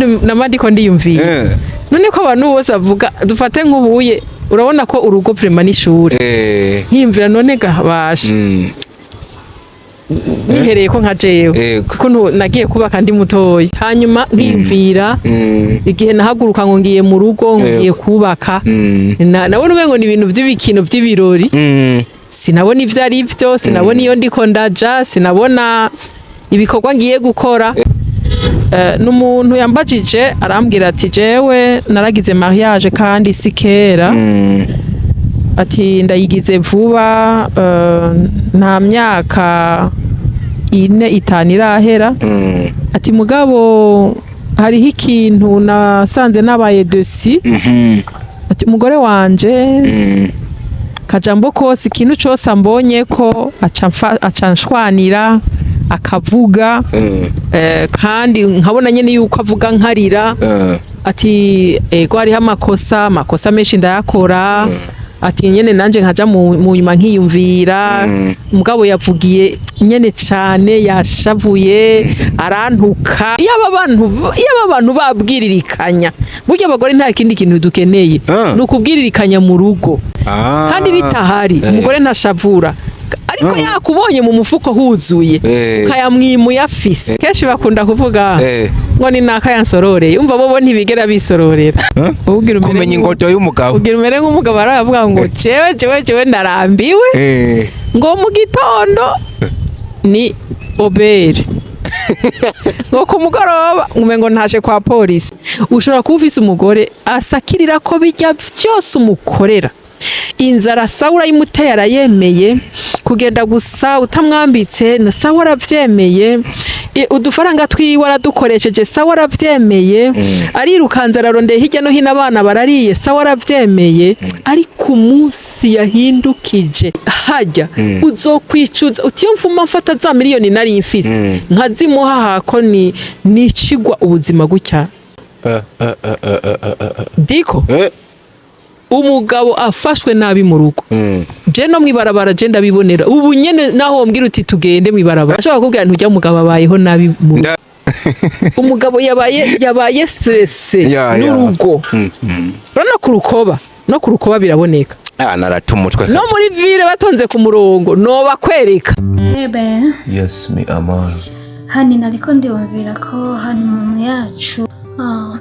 Ikintu nama ndiko ndiyumvira, none ko abantu bose bavuga, dufate nk'ubuye, urabona ko urugo vraiment n'ishure. Nkiyumvira, none gabasha, nihereye ko nka jewe, kuko nagiye kubaka ndi mutoyi, hanyuma nkiyumvira igihe nahaguruka ngo ngiye mu rugo, ngo ngiye kubaka, nabona umengo ni ibintu by'ibikino, by'ibirori. Sinabona ivyo ari byo, sinabona iyo ndiko ndaja, sinabona ibikorwa ngiye gukora. N'umuntu yambajije, arambwira ati: "Jewe naragize mariage kandi si kera." Ati: "Ndayigize vuba, nta myaka 4, 5 irahera." Ati: "Mugabo hariho ikintu nasanze nabaye déçu." Ati: "Umugore wanje, kajambo kose, ikintu cose ambonye ko aca nshwanira, akavuga, kandi nkabona nyene yuko avuga nkarira." Ati: "Ego, hariho amakosa, amakosa menshi ndayakora." Ati: "Nyene nanje nkaja mu nyuma nkiyumvira, mugabo yavugiye nyene cane, yashavuye, arantuka." Iyaba abantu babwiririkanya, burya abagore nta kindi kintu dukeneye ni ukubwiririkanya mu rugo. Kandi bitahari, umugore ntashavura, ariko yakubonye mu mufuko huzuye, ukayamwimuye afise, kenshi bakunda kuvuga ngo ni naka yansororeye. Umva, bobo ntibigera bisororera. Ugira umere Kumenya ingodo y'umugabo. Ugira umere nk'umugabo, aravuga ngo: "Jewe, jewe, jewe ndarambiwe." Ngo mu gitondo ni obere, ngo ku mugoroba ngo ntashe kwa polisi. Ushobora kuba ufise umugore asakirira ko bijya byose umukorera, inzara sawa urayimuteye arayemeye, kugenda gusa utamwambitse na sawa aravyemeye, udufaranga twiwe aradukoresheje, sawa aravyemeye, arirukanze, ararondeye hirya no hino, abana barariye, sawa aravyemeye. Ariko umunsi yahindukije hajya, uzokwicuza uti: "Iyo mfuma mfata za miliyoni nari mfise nkazimuha hako ni nicigwa ubuzima gutya." Diko, umugabo afashwe nabi mu rugo, je no mwibarabara je ndabibonera ubu nyene. Naho wombwira uti: "Tugende mwibarabara," ashobora kukubwira ntujya, umugabo abayeho nabi mu rugo. Umugabo yabaye sese n'urugo. Urabona ku rukoba, no ku rukoba biraboneka. Ah, narata umutwe. No muri ville batonze ku murongo, noba kwereka. Ebe. Yes, mi amor. Hani nariko ndiyumvira ko honeymoon yacu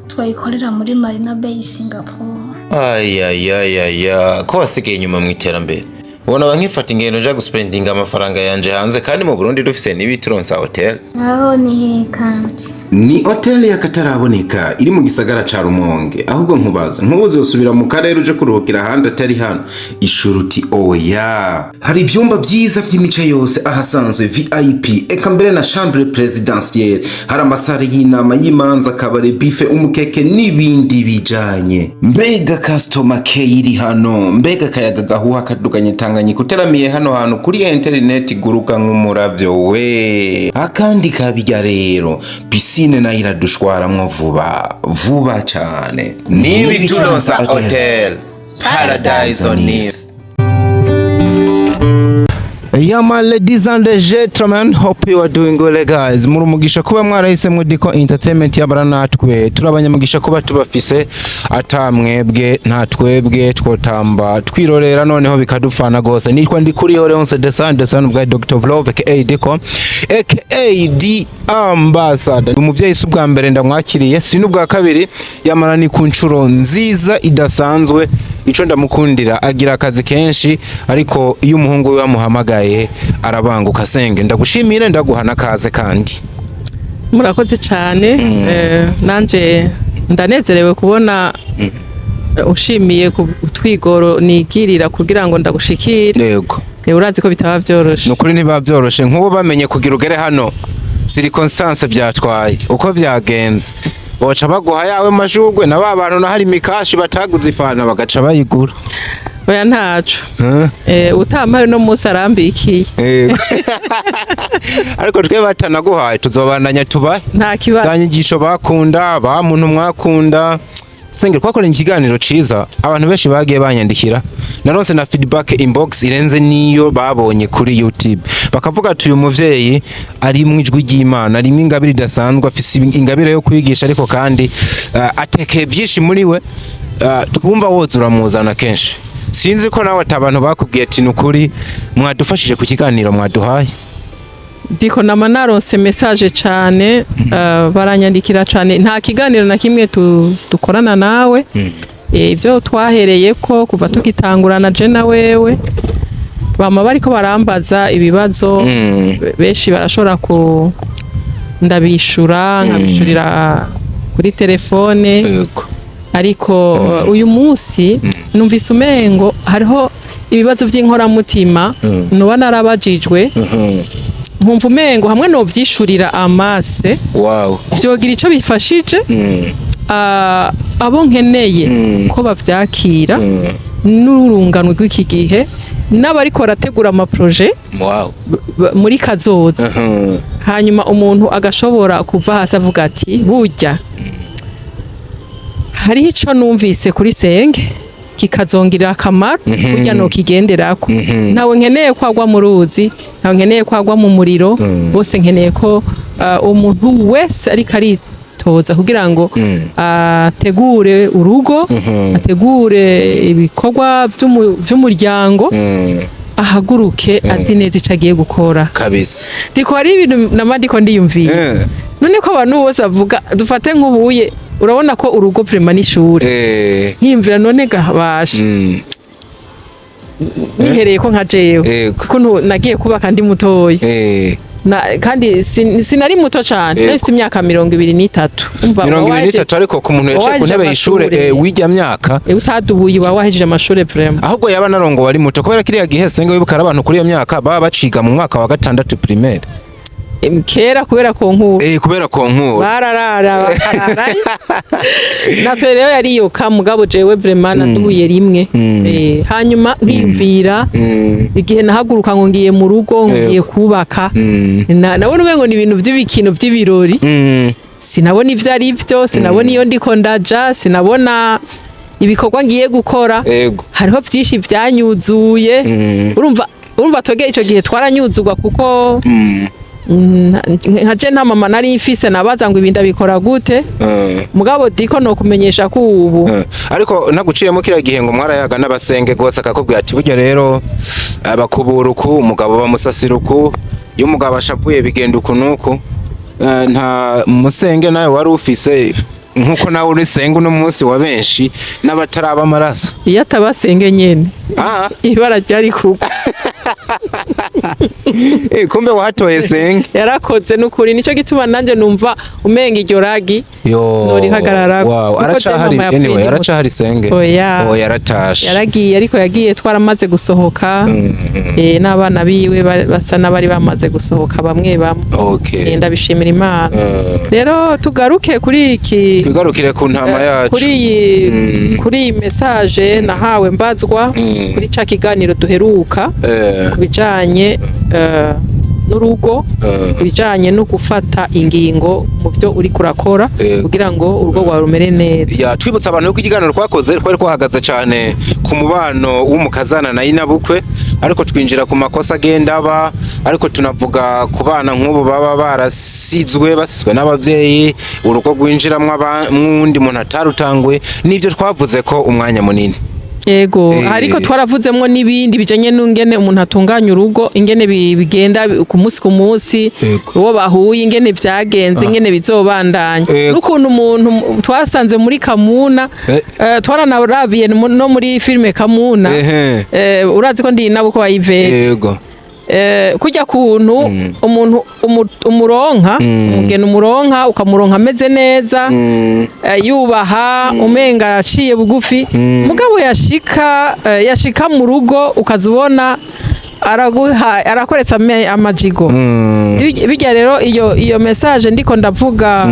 twayikorera muri Marina Bay, Singapore. Ayayayaya, ko wasigaye inyuma mu iterambere! Ubona ba nkifata ingendo nja guspendinga amafaranga yanje hanze, kandi mu Burundi dufise n'ibituronsa hotel. Aho ni he kandi? Ni hoteli y'akataraboneka iri mu gisagara ca Rumonge. Ahubwo nkubaza, nk'uzosubira mu karere uje kuruhukira ahandi atari hano? Ishuruti oya. Hari ivyumba vyiza vy'imice yose, ahasanzwe VIP, eka mbere na chambre présidentielle. Hari amasare y'inama, y'imanza, kabare, buffet, umukeke n'ibindi bijanye. Mbega customer care iri hano! Mbega akayaga gahuha kaduganye Tanganyika! Uteramiye hano hantu kuri interineti iguruka nk'umuravyo we. Akandi kabirya rero, piscine nayo iradushwaramwo vuba vuba cane. N'ibituronsa hotel, paradise on earth. Yeah, my ladies and gentlemen, hope you are doing well, guys. Muri umugisha kuba mwarahisemo Diko Entertainment yabara natwe. Turi abanyamugisha kuba tubafise. Atamwebwe nta twebwe twotamba twirorera, noneho bikadufana gose. Nitwa Ndikuriyo Leonce Desan Desan bwa Dr. Vlove aka Diko aka The Ambassador. Umuvyeyi si ubwa mbere ndamwakiriye, si n'ubwa kabiri, yamara ni ku nshuro nziza idasanzwe. Ico ndamukundira, agira akazi kenshi, ariko iyo umuhungu we bamuhamagaye arabanguka. Senge, ndagushimire, ndaguha n'akaze kandi. Murakoze cyane. Nanje ndanezerewe kubona ushimiye ku twigoro nigirira kugira ngo ndagushikire. Urazi ko bitaba vyoroshe. Nukuri ntiba byoroshe. Nk'ubu bamenye kugira ugere hano, circonstance byatwaye uko byagenze, boca baguha yawe mashugwe na ba bantu, na hari imikashi bataguze ifana bagaca bayigura. Oya, ntaco. Huh? Utampaye uno munsi arambikiye. Yego. Ariko twe batanaguhaye tuzobandanya tubahe Nta kibazo. Za nyigisho bakunda, ba muntu mwakunda. Sengero, twakoranye ikiganiro ciza, abantu benshi bagiye banyandikira, naronse na feedback inbox irenze niyo babonye kuri YouTube, bakavuga ati uyu muvyeyi ari mu ijwi ry'Imana, arimo ingabire idasanzwe, afise ingabire yo kwigisha, ariko kandi atekeye byinshi muri we, twumva woza uramuzana kenshi. Sinzi ko nawe ati abantu bakubwiye ati nukuri mwadufashije ku kiganiro mwaduhaye. Ndiko nama naronse message cane, baranyandikira cane. Nta kiganiro na kimwe dukorana nawe. Ivyo twahereye ko kuva tugitangurana je na wewe, bama bariko barambaza ibibazo. Benshi barashobora ku ndabishura, nkabishurira kuri telefone. Ariko uyu munsi numvise umengo hariho ibibazo by'inkoramutima nuba narabajijwe, nkumva umengo hamwe novyishurira amase vyogira ico bifashije abo nkeneye ko bavyakira n'urungano rw'iki gihe n'abariko barategura amaproje muri kazoza. Hanyuma umuntu agashobora kuva hasi avuga ati burya hariho ico numvise kuri senge kikazongirira akamaro, burya nokigenderako. Ntawe nkeneye ko agwa mu ruzi, ntawe nkeneye ko agwa mu muriro, bose nkeneye ko umuntu wese ariko aritoza kugira ngo ategure urugo, ategure ibikorwa vy'umuryango, ahaguruke azi neza ico agiye gukora. Ndiko hari ibintu nama ndiko ndiyumvira. None ko abantu bose bavuga, dufate nk'ubuye, urabona ko urugo vraiment n'ishure. Nkiyumvira none gabasha nihereye ko nka jewe, kuko nagiye kubaka ndi mutoya. Kandi sinari muto cane, nari mfise imyaka 23. Umva, mirongo uba ibiri n'itatu, ariko ku muntu yaciye ku wahejeje ntebe y'ishure amashure. W'ijya myaka. Utadubuye uba wahejeje amashure vraiment. Ahubwo yaba narongo wari muto, kubera kiriya gihe senga wibuka ari abantu kuri iyo myaka baba baciga mu mwaka wa gatandatu primaire. Kera kubera concours. Kubera concours. Bararara bakararayo, natwe rero yariyoka, mugabo jewe vraiment naduhuye rimwe. Hanyuma nkiyumvira igihe nahaguruka ngo ngiye mu rugo, ngo ngiye kubaka, nabona umengo ni ibintu by'ibikino by'ibirori. Sinabona ivyo ari byo, sinabona iyo ndiko ndaja, sinabona ibikorwa ngiye gukora. Hariho vyinshi vyanyuzuye. Urumva twebwe ico gihe twaranyuzurwa kuko nka je nta mama nari mfise nabaza ngo ibi ndabikora gute. Mugabo diko no kumenyesha ko ubu Ariko naguciyemo, kiriya gihe ngo mwarayaga n'abasenge rwose, akakubwira ati burya rero abakubura uku, umugabo bamusasira uku, iyo umugabo ashavuye bigenda uku n'uku. Nta musenge nawe wari ufise nkuko nawe uri senge uno munsi wa benshi n'abataraba amaraso? Iyo atabasenge nyene, ibara ryari kugwa. Kumbe wahatoye senge. Yarakoze n'ukuri, nico gituma nanje numva umenga iryo ragi Yo. norihagararako. Wow, Kuko je aracahari. mama yapfuye Anyway, ndi muto. aracahari senge? Oya. Oh, yaratashe. Yaragiye, ariko yagiye twaramaze gusohoka, n'abana biwe basa n'abari bamaze gusohoka bamwe bamwe. Ndabishimira Imana. Rero tugaruke kuri iki Twigarukire ku ntama yacu. Kuri iyi kuri iyi message nahawe mbazwa kuri ca kiganiro duheruka ku bijanye n'urugo, ku bijanye no gufata ingingo mu byo uri kurakora kugira ngo urugo rwawe rumere neza. Ya, twibutsa abantu yuko ikiganiro twakoze twari twahagaze cyane ku mubano w'umukazana na inabukwe, ariko twinjira ku makosa agenda aba, ariko tunavuga ku bana nk'ubu baba barasizwe, basizwe n'abavyeyi, urugo rwinjiramwo mw'uwundi muntu atarutanguye. Nivyo twavuze ko umwanya munini. Yego, ariko twaravuzemwo n'ibindi bijanye n'ingene umuntu atunganya urugo, ingene bigenda ku munsi ku munsi, uwo bahuye, ingene vyagenze, ingene bizobandanya, n'ukuntu umuntu twasanze muri Kamuna, twaranarabiye no muri filime Kamuna. Urazi ko ndi nabo ko bayivete. Kurya kuntu umuntu umuronka umugeni, umuronka ukamuronka ameze neza, yubaha, umenga aciye bugufi, mugabo yashika mu rugo ukaza ubona araguha, arakoretsa amajigo. Bijya rero iyo message ndiko ndavuga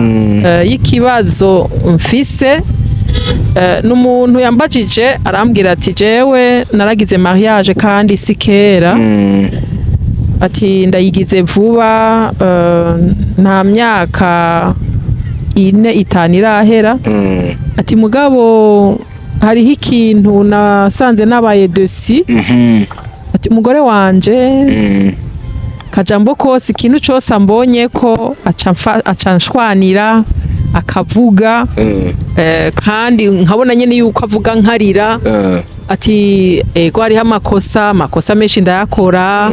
y'ikibazo mfise, n'umuntu yambajije arambwira ati jewe naragize mariage kandi si kera, ati ndayigize vuba, nta myaka 4, 5 irahera. Ati mugabo hariho ikintu nasanze nabaye déçu. Ati umugore wanje, kajambo kose, ikintu cose ambonye ko aca nshwanira, akavuga, kandi nkabona nyene yuko avuga nkarira. Ati ego, hariho amakosa menshi ndayakora.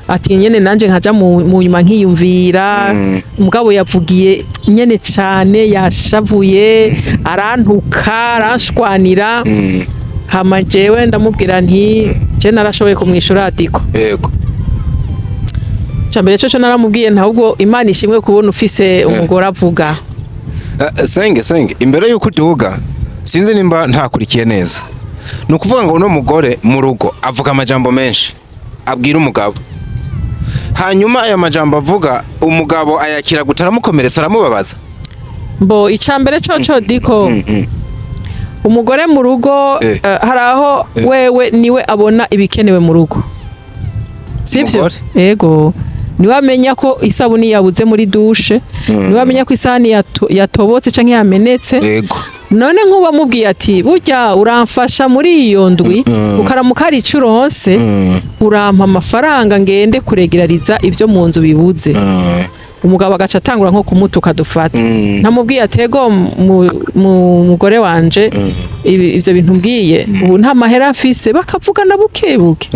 Ati nyene nanje nkaja mu nyuma nkiyumvira. Umugabo yavugiye nyene cane, yashavuye, arantuka, aranshwanira. Hama jewe ndamubwira nti je narashoboye kumwishura adiko. Cambere coco naramubwiye ntabwo Imana ishimwe kubona ufise umugore avuga. Senge imbere yuko uduga, sinzi nimba ntakurikiye neza, ni ukuvuga ngo uno mugore mu rugo avuga amajambo menshi abwira umugabo, hanyuma aya majambo avuga umugabo ayakira gute? Aramukomeretsa, aramubabaza? Mbo icambere coco diko, umugore mu rugo, hari aho wewe niwe abona ibikenewe mu rugo, sivyo? Umugore? Yego, niwe amenya ko isabuni yabuze muri douche, niwe amenya ko isahani yatobotse canke yamenetse. None nk'uba amubwiye ati burya uramfasha muri iyo ndwi, ukaramuka hari ico uronse, urampa amafaranga ngende kuregerariza ivyo mu nzu bibuze, umugabo agaca atangura nko kumutuka, dufate, ntamubwiye ati ego mugore wanje, ivyo bintu mbwiye ubu nta mahera mfise, bakavugana buke buke,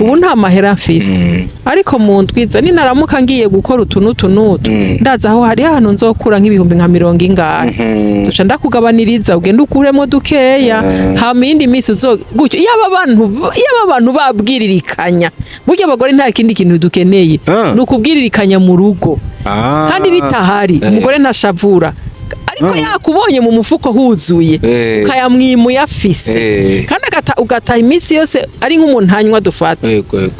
ubu nta mahera mfise, ariko mu ndwiza ninaramuka ngiye gukora utu n'utu n'utu, ndaza aho hari ahantu nzokura nk'ibihumbi nka mirongo ingahe, nzoca ndakugabaniriza ugende ukuremo dukeya, hama iyindi minsi uzo gutyo. Yaba abantu babwiririkanya, burya abagore nta kindi kintu dukeneye, ni ukubwiririkanya mu rugo. Kandi bitahari, umugore ntashavura, ariko yakubonye mu mufuko huzuye, ukayamwimuye afise, kandi ugataha iminsi yose ari nk'umuntu anywa, dufate, yego yego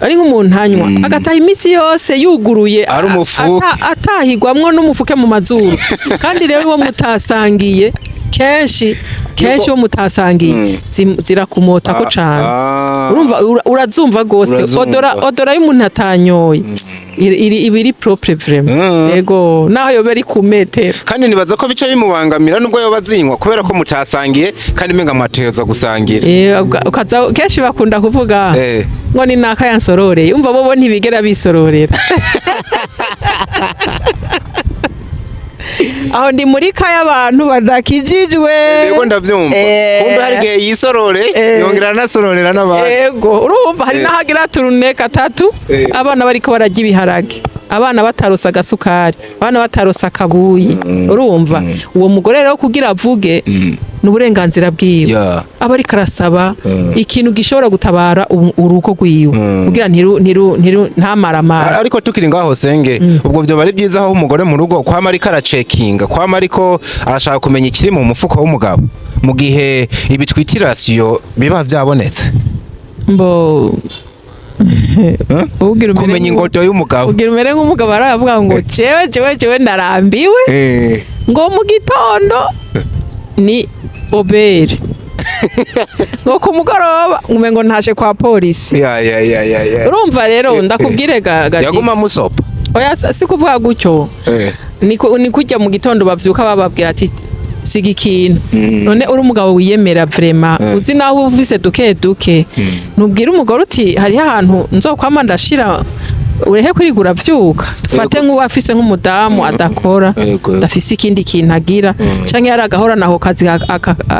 ari nk'umuntu anywa, agataha iminsi yose yuguruye, Ari umufuke. Atahigwamwo n'umufuke mu mazuru. Kandi rero uwo mutasangiye, kenshi kenshi uwo mutasangiye, zirakumotako cane. Urumva urazumva gose. Urazumva. Odeur y'umuntu atanyoye iba iri propre vraiment. Yego, naho yoba ari ku metero. Kandi nibaza ko bica bimubangamira nubwo yoba azinywa, kubera ko mutasangiye, kandi umenga mwategerezwa gusangira. Ukaza kenshi bakunda kuvuga ngo ni naka yansororeye. Umva, bobo ntibigera bisororera. Aho ndi muri ka y'abantu badakijijwe. Yego, ndavyumva. Kumbe hari igihe yisorore, yongera anasororera n'abandi. Yego, urumva hari n'ahagira turune gatatu, abana bariko bararya ibiharage, abana batarose agasukari, abana batarose akabuyi. Urumva uwo mugore rero kugira avuge ni uburenganzira bwiwe, aba ariko arasaba ikintu gishobora gutabara urugo rwiwe kugira ntiru ntiru ntiru ntamaramara. Ariko tukiri ngaho senge, ubwo vyoba ari byiza aho umugore mu rugo kwama ariko aracekinga, kwama ariko arashaka kumenya ikiri mu mufuko w'umugabo, mu gihe ibi twita ration biba vyabonetse? Mbo ugira umere Kumenya ingodo y'umugabo. Ugira umere nk'umugabo aravuga ngo jewe jewe jewe ndarambiwe, ngo mu gitondo ni obere, ngo ku mugoroba ngume ngo ntashe kwa polisi. Ya ya ya ya ya. Urumva rero ndakubwire ga Yaguma musopa. Oya, si kuvuga gutyo. Ni kujya mu gitondo bavyuka bababwira ati siga ikintu. None uri umugabo wiyemera vraiment, uzi naho ufise duke duke, ntubwire umugore uti hariho ahantu nzokwama ndashira, urehe kwirigura vyuka? Dufate nk'uwo afise nk'umudamu adakora, adafise ikindi kintu agira, canke yari agahorana ako kazi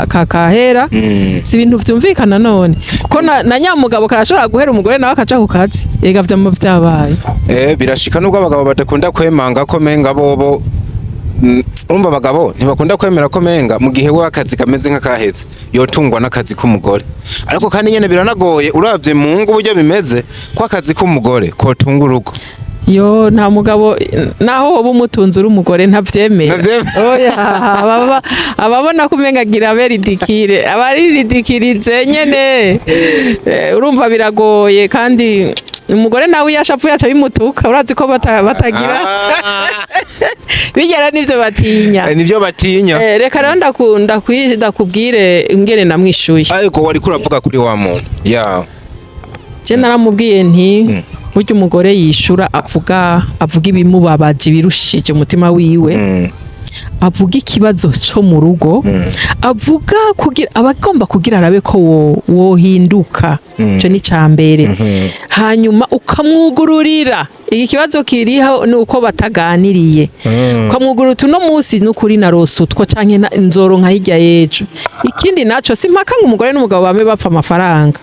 kakahera. Si ibintu vyumvikana none kuko na nyamugabo karashobora guhera, umugore nawe akaja ku kazi, ega vyama vyabaye. Birashika nubwo abagabo badakunda kwemanga ko menga bobo, urumva abagabo ntibakunda kwemera ko menga mu gihe we akazi kameze nk'akaheze yotungwa n'akazi k'umugore. Ariko kandi nyene biranagoye uravye mu ngo uburyo bimeze, ko akazi k'umugore kotunga urugo. Yo, nta mugabo, naho woba umutunzi uri umugore, ntavyemera. Ntavyemera. Oya, ababona ko umenga agira abe ridicule, aba ari ridiculisé nyene. Urumva biragoye, kandi umugore nawe iyo ashavuye aca bimutuka. Urazi ko batagira bigera n'ivyo batinya. Nivyo batinya. Reka rero ndakubwire ingene namwishuye. Ariko wari kuravuga kuri wa muntu ya Je naramubwiye nti burya umugore yishura avuga ibimubabaje, ibirushije umutima wiwe. Avuga ikibazo co mu rugo, avuga kugira abagomba kugira arabe ko wohinduka. Ico ni cambere. Hanyuma ukamwugururira iki kibazo kiriho, ni uko bataganiriye, ukamwugurura uti: "Uno munsi n'ukuri narose utwo canke nzoronka hirya y'ejo." Ikindi naco, si mpaka ngo umugore n'umugabo bame bapfa amafaranga.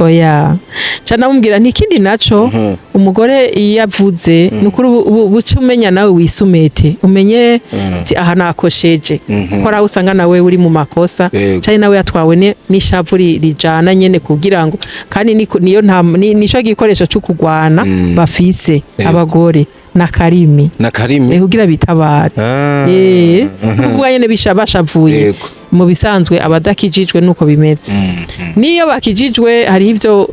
Oya, ca namubwira nti: "Ikindi naco, umugore iyo avuze, ni ukuri buca umenya nawe wisumete, umenye uti aha nakosheje, kuko ari aho usanga nawe uri mu makosa, canke nawe yatwawe n'ishavu rijana nyene, kugira ngo kandi niyo nta nico gikoresho co kugwana bafise abagore na karimi." Na karimi. Kugira bitabare. Kuvuga nyene bashavuye. Mu bisanzwe abadakijijwe nuko bimeze. Niyo bakijijwe, hariho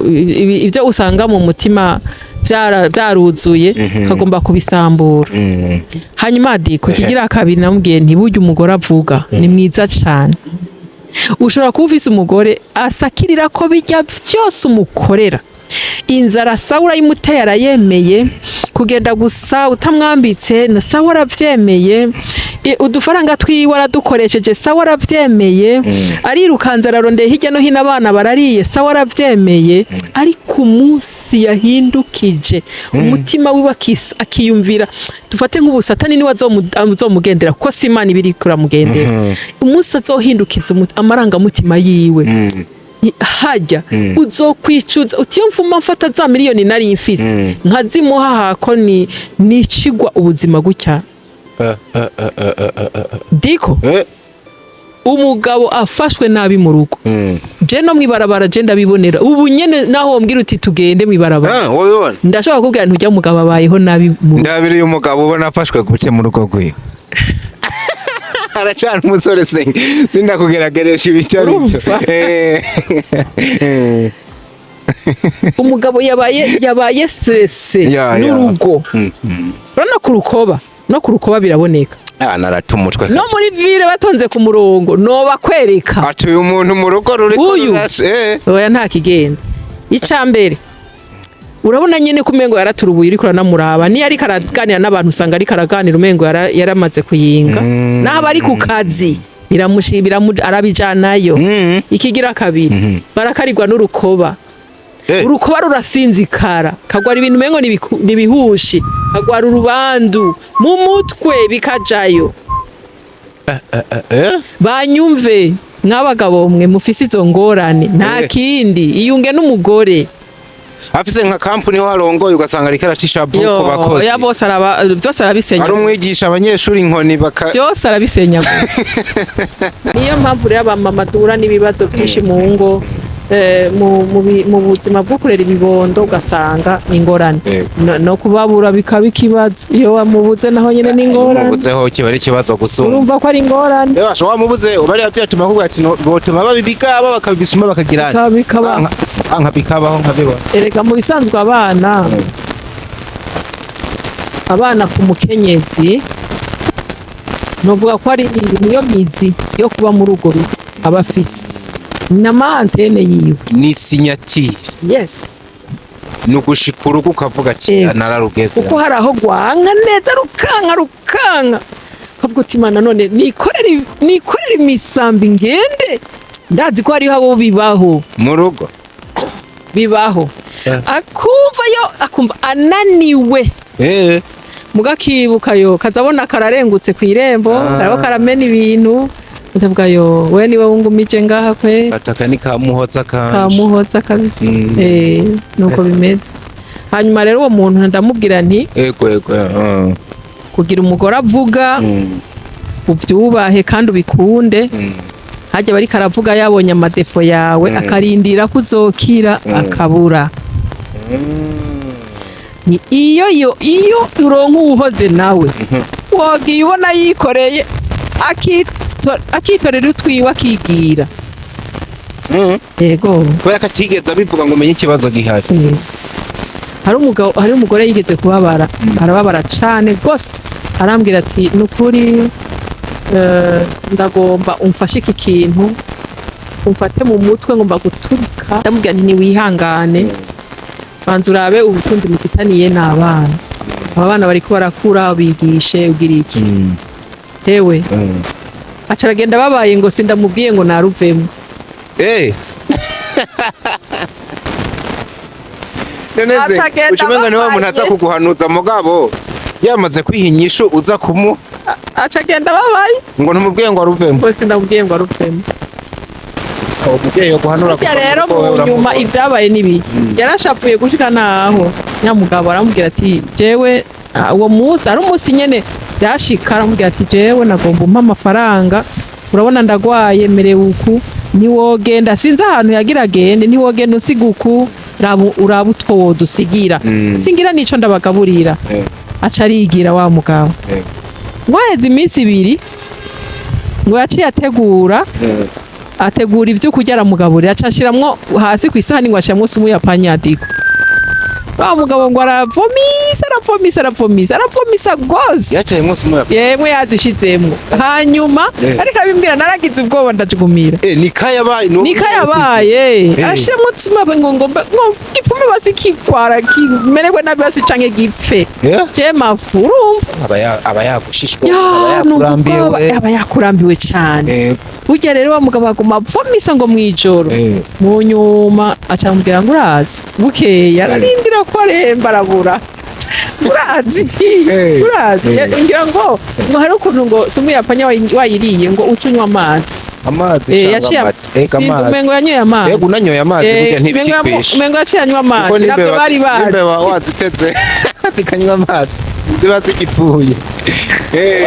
ivyo usanga mu mutima vyaruzuye, kagomba kubisambura. Hanyuma diko kigira kabiri, namubwiye nti: "Burya umugore avuga ni mwiza cane. Ushobora kuba ufise umugore asakirira ko bijya vyose umukorera, inzara sawa urayimuteye arayemeye, kugenda gusa utamwambitse na sawa aravyemeye, udufaranga twiwe aradukoresheje sawa aravyemeye, arirukanze ararondeye hirya no hino, abana barariye sawa aravyemeye. Ariko umunsi yahindukije umutima wiwe, akiyumvira, dufate nk'ubu Satani niwe azomugendera, kuko si Imana iba iriko iramugendera, umunsi azohindukiza amarangamutima yiwe, hajya uzokwicuza uti: iyo mvuma mfata za miliyoni nari mfise nkazimuha, hako ni nicigwa ubuzima gutya." Diko, umugabo afashwe nabi mu rugo, je no mwibarabara je ndabibonera ubu nyene. Naho wombwira uti tugende mwibarabara, Ah, wabibona? ndashobora kukubwira nti ujya mugabo abayeho nabi mu rugo. Ndabiriye umugabo ubona afashwe gute mu rugo rwiwe? Aracana umusore, senge sindakugerageresha ibitari byo. Urumva? Umugabo yabaye sese n'urugo. Urabona ku rukoba, no ku rukoba biraboneka. Ah, narata umutwe. No muri ville batonze ku murongo noba kwereka. Ati uyu muntu mu rugo ruri. Uyu. Oya, nta kigenda. Icya mbere, urabona nyene ko umengo yaraturubuye, uriko uranamuraba niyo ariko araganira n'abantu, usanga ariko araganira umengo yaramaze kuyinga. Naho aba ari ku kazi, arabijanayo. Ikigira kabiri, barakarirwa n'urukoba. Urukoba rurasinzikara, kagwara ibintu umengo nibihushi, kagwara urubandu mu mutwe, bikajayo. Banyumve mw'abagabo mwe mufise izo ngorane, nta kindi, iyunge n'umugore. Afise nka kampuni ho arongoye, ugasanga ariko aracisha ku bakozi. Oya, bose araba byose arabisenya. Ari umwigisha, abanyeshuri inkoni baka Byose arabisenyagura. Niyo mpamvu rero abamama duhura n'ibibazo byinshi mu ngo, mu buzima bwo kurera ibibondo, ugasanga ni ingorane. No kubabura bikaba ikibazo. Iyo wamubuze naho nyine ni ingorane. Umubuzeho kiba ari ikibazo gusumba. Urumva ko ari ingorane. Rero washa wamubuze bariya byatuma kuvuga ati botuma babibigaba bakabisuma bakagira. Bikaba. Anka bikabaho nkabibona. Erega mu bisanzwe abana ku mukenyezi, novuga ko ari niyo mizi yo kuba muri urwo rugo aba afise n'ama antennes yiwe. Ni signature. Yes. Ni ugushika urugo ukavuga ati nararugeze. Kuko hari aho rwanka neza, rukanka rukanka, ukavuga uti: "Imana, none nikorere imisambi ngende?" Ndazi ko hariho abo bibaho. Mu rugo. Bibaho. Akumva yo akumva ananiwe, mugakibuka yo kazabona kararengutse ku irembo, karaba karamena ibintu, ndavuga yo we niwe wungumije ngaha kwe. Ataka ni kamuhoza kanje. Kamuhoza kabisa. Nuko bimeze. Hanyuma rero uwo muntu ndamubwira nti: Ego ego. "Kugira umugore avuga, uvyubahe kandi ubikunde." Hajya bariko aravuga yabonye ama défauts yawe, akarindira ko uzokira, akabura. Ni iyo yo iyo uronka uwuhoze nawe, wogiye ubona yikoreye, akitorera utwiwe, akigira. Yego. Kubera ko atigeze abivuga ngo umenye ikibazo gihari. Hari umugabo, hari umugore yigeze kubabara, arababara cane gose, arambwira ati: "Nukuri ndagomba umfashe iki kintu, umfate mu mutwe, ngomba guturika." Ndamubwira nti: "Ntiwihangane, banza urabe ubutunzi mufitaniye n'abana. Aba bana bariko barakura, bigishe ugira iki." Hewe, aca aragenda babaye ngo sindamubwiye ngo naruvemo. None se Aca agenda ucumenga niwe muntu aza ababaye. kuguhanuza, mugabo yamaze kwiha inyishu uza kumu Aca agenda babaye. Ngo ntumubwiye ngo aruvemo. Ngo sindamubwiye ngo aruvemo. Umubyeyi yo guhanura. Burya rero mu nyuma ibyabaye n'ibi, yarashavuye gushika naho nyamugabo aramubwira ati jewe, uwo munsi ari umunsi nyene byashika, aramubwira ati jewe nagomba umpa amafaranga, urabona ndagwaye, merewe uku, ntiwogenda, sinzi ahantu yagira agende, ntiwogenda usiga uku, raba utwo wodusigira, singira nico ndabagaburira. Aca arigira wa mugabo ngo haheze iminsi 2 ngo yaciye ategura ibyo kurya, aramugaburira, aca ashiramwo hasi ku isahani, ngo ashiramwo sumu ya panyadiko. Wa mugabo ngo aravomisa, aravomisa, aravomisa, aravomisa rwose. Yacayemwo sumu ya Yemwe, yazishizemwo. Hanyuma ariko abimbwira naragize ubwoba, ndajugumira. Nikayabaye. Nikayabaye. Ashiramwo sumu ngo gipfume basi kikwara kimererwe nabi basi canke gipfe. Je mafu, urumva. Aba yagushishwa. Ya, Aba yakurambiwe. Numva aba yakurambiwe cane. Burya rero wa mugabo aguma avomisa ngo mwijoro. Mu nyuma acamubwira ngo urazi, bukeye ararindira ko aremba, arabura, urazi, urazi. Ngira ngo hari ukuntu ngo sumu yapanya wayiriye ngo uce unywa amazi. Amazi Eh, canke yaciye amata? Ega sinzi, amazi. umengo yanyoye amazi. Ega unanyoye amazi burya ntibikikwishe. Umengo yaciye anywa Kuko amazi, navyo bari bazi. n'imbeba waziteze zikanywa amazi ziba zigipfuye.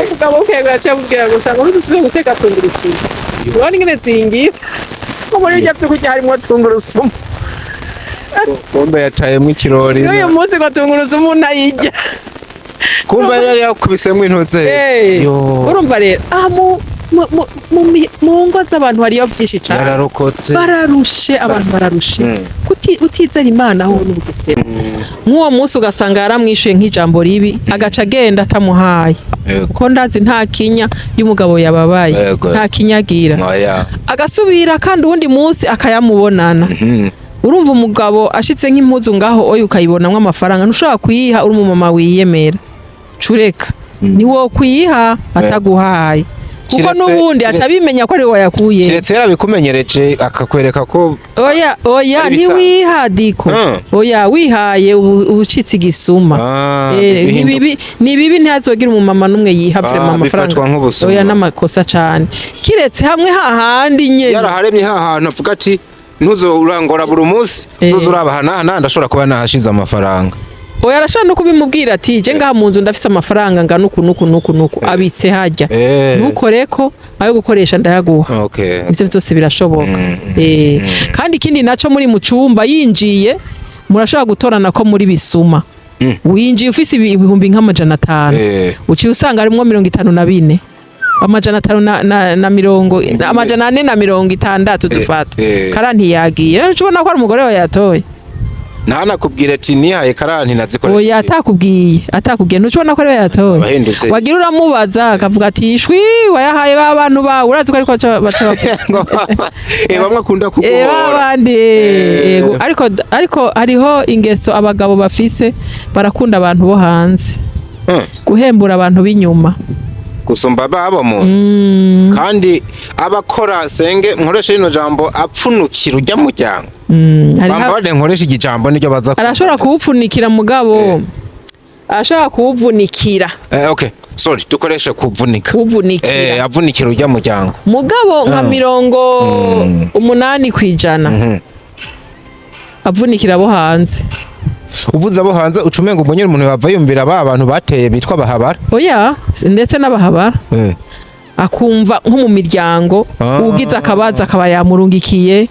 Umugabo bukeye yaciye amubwira ngo usanga ntudusubire guteka tungurusumu, urabona ingene zingira, ngo muri birya vyo kurya harimwo tungurusumu. Kumbe yacayemwo ikirori. N'uyu munsi ngo tungurusumu ntayirya. Kumbe yari yakubisemwo intuze. Yo. Urumva rero aha mu ngo z'abantu hariyo vyinshi cane. Yararokotse. Bararushe, abantu bararushe. Utizera Imana aho n'ubugesera, nk'uwo munsi ugasanga yaramwishuye nk'ijambo ribi, agaca agenda atamuhaye. Kuko ndazi nta kinya y'umugabo yababaye. Nta kinyagira. Oya. Agasubira kandi uwundi munsi akayamubonana. Urumva umugabo ashitse nk'impuzu ngaho oya, ukayibonamwo amafaranga, ntushobora kuyiha uri umumama wiyemera, cureka niwo kuyiha ataguhaye, kuko n'ubundi aca abimenya ko ari we wayakuye. Kiretse yarabikumenyereje akakwereka ko Oya, oya. Ari ibisanzwe. Ntiwiha, diko. Oya, wihaye ubu ucitse igisuma. Ah, Ni bibi, ni bibi, ntihazogira umumama n'umwe yiha vraiment amafaranga. Bifatwa nk'ubusuma. Oya, n'amakosa cane, kiretse hamwe hahandi nyene. Yaraharemye hahantu avuga ati ntuzo urangora buri munsi, uzoza uraba aha n'aha, ndashobora kuba nahashize amafaranga. Oya, arashobora no kubimubwira ati je ngaha mu nzu ndafise amafaranga ngana uku nuku nuku nuku, abitse harya, ntukoreko, ayo gukoresha ndayaguha. Ivyo vyose birashoboka. Kandi ikindi naco, muri mu cumba yinjiye murashobora gutorana ko muri bisuma. Winjiye ufise ibihumbi nk'amajana 5, uciye usanga harimwo 54, 500 na mirongo 460 dufata. Kara ntiyagiye rero, ubona ko ari umugore we yatoye. Ntanakubwire ati nihaye karanti nazikoresha. Oya, atakubwiye ntucubona ko ariwe yatoye. Abahindutse. Wagira uramubaza akavuga ati ishwi, wayahaye ba bantu bawe, urazi ko ariko baca bavuga. Bamwe akunda kuguhora. Babandi. Yego, ariko hariho ingeso abagabo bafise, barakunda abantu bo hanze guhembura abantu b'inyuma. Gusumba babo mu nzu, kandi abakora senge, nkoresha rino jambo, apfunukira ujya muryango. Bambare nkoresha iki jambo niryo baza. Arashobora kuwupfunikira, mugabo arashobora kuwuvunikira. Okay, sorry, dukoreshe kuvunika. Kuwuvunikira. Avunikira ujya muryango. Mugabo nka 80% avunikira abo hanze. Uvuze abo hanze ucumenga ubwo nyine umuntu yava yumvira ba bantu bateye bitwa bahabara. Oya, ndetse n'abahabara. Akumva nko mu miryango ugize akabaza akaba yamurungikiye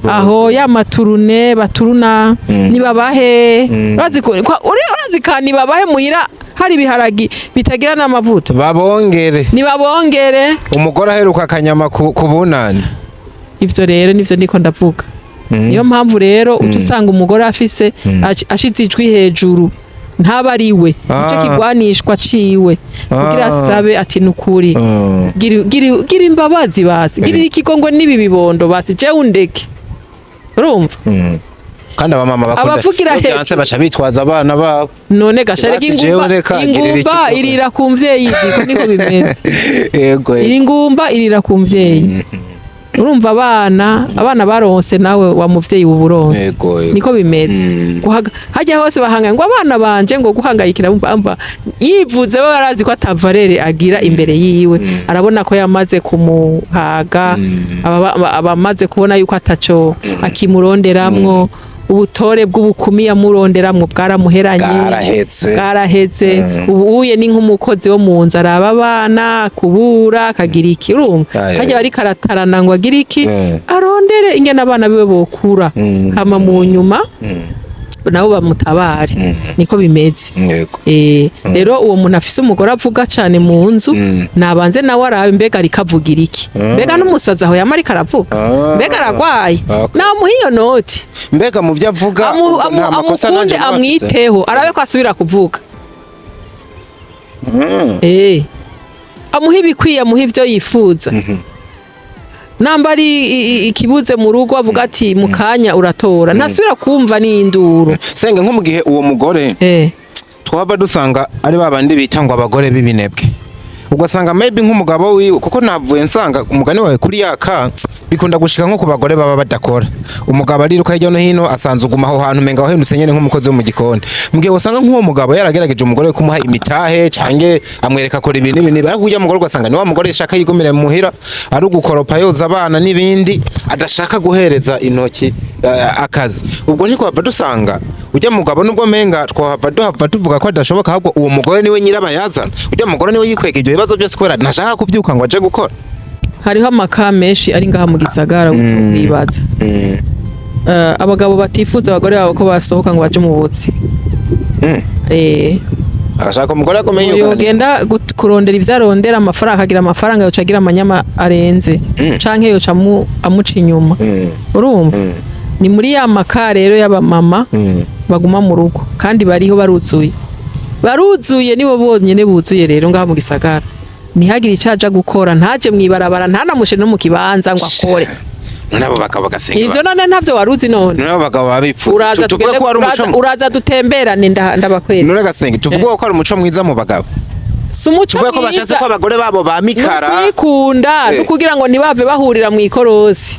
aho ya maturune baturuna, nibabahe, urazi urazi ka nibabahe muhira hari ibiharagi bitagira n'amavuta. Babongere. Nibabongere. Umugore aheruka akanyama ku bunani. Ivyo rero nivyo ndiko ndavuga. Niyo mpamvu rero uca usanga umugore afise ashize ijwi hejuru, ntaba ari we, nico kigwanishwa ciwe kugira asabe ati nukuri gira imbabazi basi, girira ikigongwe n'ibi bibondo basi, jewe undeke, urumva. Kandi abamama bakunda Abavugira iyo byanse hejuru. baca bitwaza abana babo. None gashareka, Basi jewe ingumba, reka ngirira ingumba ikigo. irira ku mvyeyi, niko niko bimeze. Yego. Ingumba irira ku mvyeyi. Urumva abana baronse nawe wa muvyeyi wuburonse. Yego. Niko bimeze. Hajya hose bahanganye ngo abana banje, ngo guhangayikira, bumva amba yivuze we barazi ko atavarere agira imbere yiwe. Arabona ko yamaze kumuhaga, abamaze kubona yuko ataco akimuronderamwo, ubutore bw'ubukumi yamuronderamwo bwaramuheranye. Bwarahetse. Bwaraheze. Ubu uye ni nk'umukozi wo mu nzu, araba abana, kubura, akagira iki, urumva? Aye. Hajya bariko aratarana ngo agire iki, arondere ingene abana biwe bokura, hama mu nyuma nabo bamutabare. Niko bimeze. Rero uwo muntu afise umugore avuga cane mu nzu, nabanze nawe arabe mbega ariko avugira iki, mbega n'umusazi aho yama ariko aravuga, mbega aragwaye. Namuha iyo noti. Mbega mu byo avuga ubwo nta makosa amukunde, nanje mba mfise? Amwiteho, arabe ko asubira kuvuga. Amuha ibikwiye, amuha ivyo yifuza. Namba ari ikibuze mu rugo, avuga ati mu kanya uratora, ntasubira kumva n'induru. Senge, nko mu gihe uwo mugore twaba dusanga ari babandi bita ngo abagore b'ibinebwe, ugasanga maybe nk'umugabo wiwe, kuko navuye nsanga umugani wawe kuri yaka bikunda gushika nko ku bagore baba badakora, umugabo ariruka hirya no hino, asanze uguma aho hantu umenga wahindutse nyene nk'umukozi wo mu gikoni. Mu gihe usanga nk'uwo mugabo yaragerageje umugore we kumuha imitahe canke amwereka akora ibintu ibi n'ibi, ariko urya mugore ugasanga ni wa mugore yashaka yigumira muhira, ari ugukoropa, yoza abana n'ibindi, adashaka guhereza intoki akazi, ubwo ntitwava dusanga ujya mugabo nubwo menga twahava duhava tuvuga ko adashoboka, ahubwo uwo mugore niwe nyirabayazana, ujya mugore niwe yikwega ibyo bibazo byose kubera ntashaka kuvyuka ngo aje gukora? Hariho amaka menshi ari ngaha mu gisagara utokwibaza. Abagabo batifuza abagore babo ko basohoka ngo baje mu buzi. Agashaka umugore akomeye yugaraniye. Yogenda kurondera ivyo arondera, amafaranga, akagira amafaranga, yoca agira amanyama arenze, canke yoca amuca inyuma. Urumva, ni muri ya maka rero y'abamama baguma mu rugo, kandi bariho baruzuye, baruzuye, nibo bonyene buzuye rero ngaha mu gisagara. Ntihagire ico aja gukora, ntaje mw'ibarabara, ntanamushe no mu kibanza ngo akore. None abo bagabo bagasenga Ivyo none ntavyo waruzi none? None abo bagabo baba bipfuza Uraza tuvuge tugende, ko ari umuco uraza dutemberane, ndabakwereka. None gasenga, tuvuge ko ari umuco mwiza mu bagabo? Si umuco Tuvuge ko bashatse mwiza. ko abagore babo bamikara? Nukwikunda, nukugira ngo ntibave bahurira mw'ikorosi.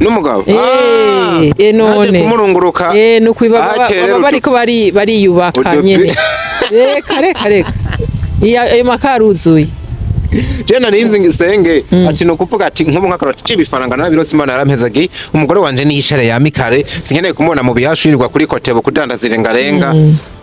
N'umugabo. None. Naje kumurunguruka. Nukwiba Aterera baba bariko bariyubaka nyene. Reka reka reka. Iya, ayo maka aruzuye. Je narinzi ngisenge ati no kuvuga ati nko nk'akaroti cibifaranga nabirose, Imana yarampezagiye, umugore wanje niyicare yamikare, sinkeneye kumubona mu bihashurirwa kuri kotebo kudandaza irengarenga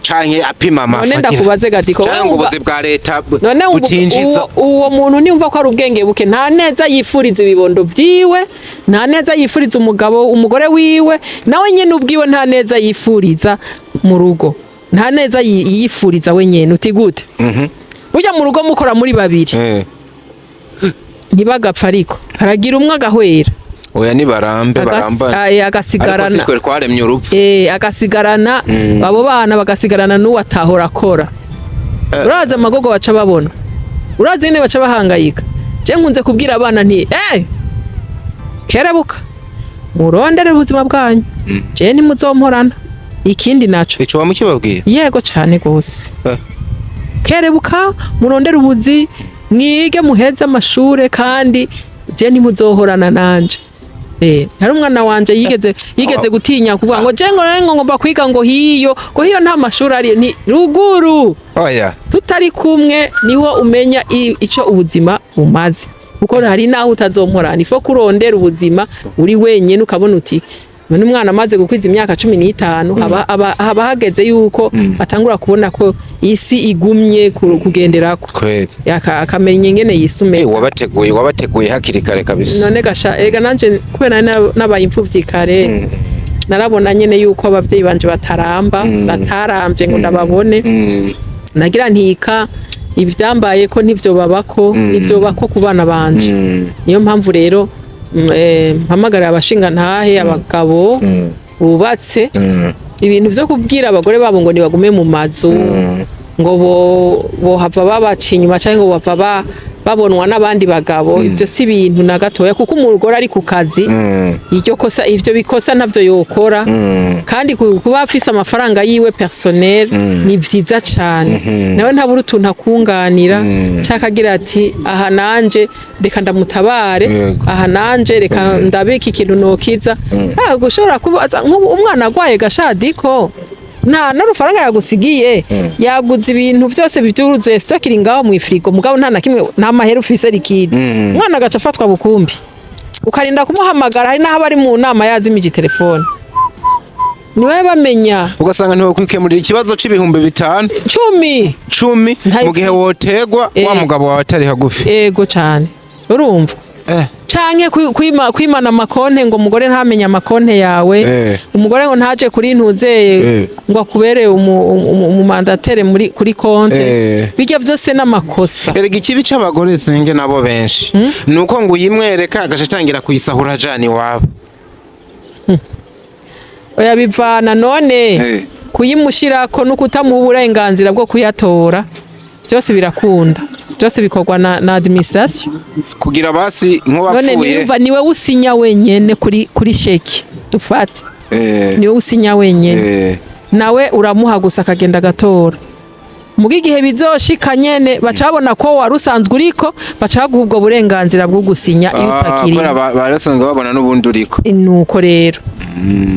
canke apima amafu None ndakubaze Gadiko, canke ngo wumva ubuzi bwa leta none butinjiza. uwo muntu niyumva ko ari ubwenge buke, nta neza yifuriza ibibondo vyiwe, nta neza yifuriza umugabo, umugore wiwe, nawe nyene ubwiwe nta neza yifuriza mu rugo, nta neza yifuriza we nyene. Uti gute? Burya mu rugo mukora muri babiri, ntibagapfa, ariko haragira umwe agahwera. Oya, nibarambe, barambane. Ariko Agasigarana si twe twaremye urupfu. Agasigarana abo bana, bagasigarana n'uwo atahora akora. Uraza amagogo baca babona, urazi nyene baca bahangayika. Je nkunze kubwira abana nti kerebuka murondere ubuzima bwanyu, je ntimuzomporana. Ikindi naco, Ico wamukibabwiye? Yego, cane gose. Kerebuka murondere ubuzi, mwige, muheze amashure, kandi je ntimuzohorana nanje. Hari umwana wanje yigeze gutinya kuvuga ngo je ngo ngomba kwiga ngo hiyo, ngo hiyo nta mashuri ari ni ruguru. Oya. Tutari kumwe niho umenya ico ubuzima bumaze, kuko hari naho utazomporana. Ifo kurondera ubuzima uri wenyene, ukabona uti none umwana amaze gukwiza imyaka 15, haba hageze yuko atangura kubona ko isi igumye kugenderako. Kweli. Akamenya ingene yisume. Wabateguye hakiri kare kabisa. None gasha, ega nanje kubera nabaye imfuvyi kare, narabona nyene yuko abavyeyi banje bataramba, bataramvye ngo ndababone. Nagira ntika ivyambaye ko ntivyo babako, nivyo bako ku bana banje. Niyo mpamvu rero mpamagarira abashinga ntahe, abagabo bubatse, ibintu vyo kubwira abagore babo ngo nibagume mu mazu, ngo bo bohava babaca inyuma canke ngo bava Babonwa n'abandi bagabo, ibyo si ibintu na gatoya, kuko umugore ari ku kazi, iryo kosa, ivyo bikosa ntavyo yokora. Kandi kuba afise amafaranga yiwe personnel ni vyiza cane. Nawe ntabura utuntu akunganira, canke agira ati: "Aha nanje reka ndamutabare, aha nanje reka ndabika ikintu nokiza." Ah, gushobora kubaza nk'ubu umwana agwaye gashadiko, nta n'urufaranga yagusigiye, yaguze ibintu byose byuzuye, stock iri ngaho mu ifrigo, mugabo nta na kimwe, nta mahera ufise liquide. Umwana agaca afatwa bukumbi, ukarinda kumuhamagara, hari n'aho bari mu nama yazimije telefone, niwe bamenya. Ugasanga ntiwokwikemurira ikibazo c'5,000, 10. 10, mu gihe wotegwa wa mugabo wawe atari hagufi. Ego cane, urumva, canke kwimana amakonte, ngo umugore ntamenye amakonte yawe, umugore ngo ntaje kuri ntuzeye, ngo akubere umumandataire muri kuri konte. Bijya byose n'amakosa. Erega ikibi c'abagore, senge, nabo benshi nuko ngo uyimwereka agaca atangira kuyisahura ajana iwabo. Oya, bivana none kuyimushirako no kutamuha uburenganzira bwo kuyatora, byose birakunda, byose bikorwa na administration. Kugira basi None nk'uwapfuye. Niyumva niwe usinya wenyene kuri sheki dufate, niwe usinya wenyene, nawe uramuha gusa akagenda agatora. Muga igihe bizoshika nyene baca babona ko wari usanzwe uriko, baca baguha ubwo burenganzira bwo gusinya iyo utakiri. Kubera barasanzwe babona n'ubundi uriko. Nuko rero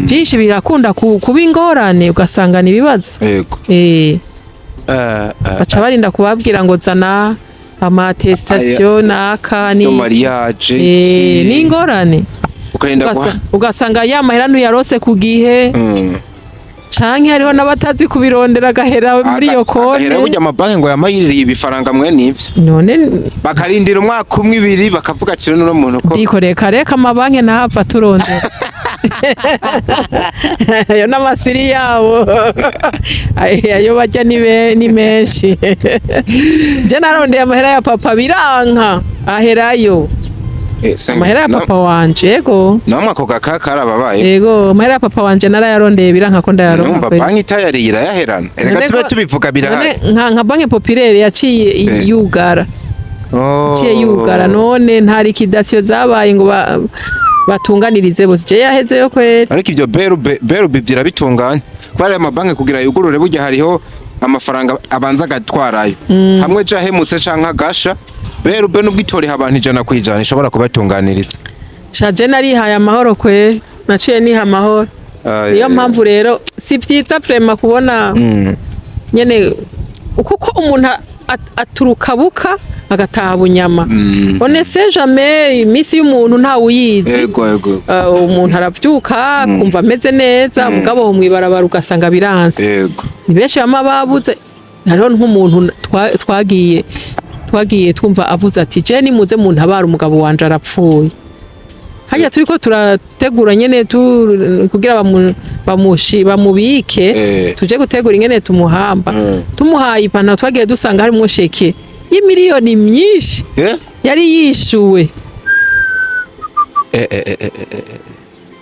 byinshi birakunda kuba ingorane, ugasanga ni ibibazo. Baca barinda kubabwira ngo zana ama attestation naka ni Do mariage. Ni ingorane. Ukarinda guha Ugasanga ya mahera ntuyarose ku gihe, canke hariho n'abatazi kubirondera, agahera muri iyo Agahera. konte. Burya amabanki ngo yamayiririye ibifaranga mwe n'ivyo, None bakarindira umwaka umwe, ibiri, bakavuga ati nuno muntu ko Dikoreye reka amabanki ntahapfa turondera ayo n'amasiri yabo, ayo bajya ni menshi. Je narondeye amahera ya papa biranka, aherayo. Amahera ya papa wanje, yego. Namwe ako gaka karababaye. Yego, amahera ya papa wanje narayarondeye biranka ko ndayaronka. Numva Kweli. banki itayariye irayaherana, erega None tube tubivuga birahari. None nka banki populaire yaciye yugara, yaciye yugara, none nta liquidation zabaye ngo batunganirize bose, je yahezeyo kweri. Ariko ivyo BRB birabitunganya, kubera ayo mabanki kugira yugurure burya hariho amafaranga abanza agatwarayo hamwe je ahemutse canke agasha. BRB nubwo itoriha abantu 100%, ishobora kubatunganiriza. Shaje narihaye amahoro kweri, naciye niha amahoro. Niyo mpamvu rero si vyiza vraiment kubona nyene, kuko umuntu aturuka buka agataha bunyama. On ne sait jamais, iminsi y'umuntu ntawe uyizi. Ego ego. Umuntu aravyuka akumva ameze neza, mugabo mw'ibarabara ugasanga biranse. Ni benshi bama babuze. Hariho nk'umuntu twagiye twumva avuze ati: "Je nimuze muntabara, umugabo wanje arapfuye." Hajya turiko turategura nyene kugira bamubike, tuje gutegura ingene tumuhamba. Tumuhaye ipantaro, twagiye dusanga harimwo sheke y'imiliyoni myinshi yari yishuwe.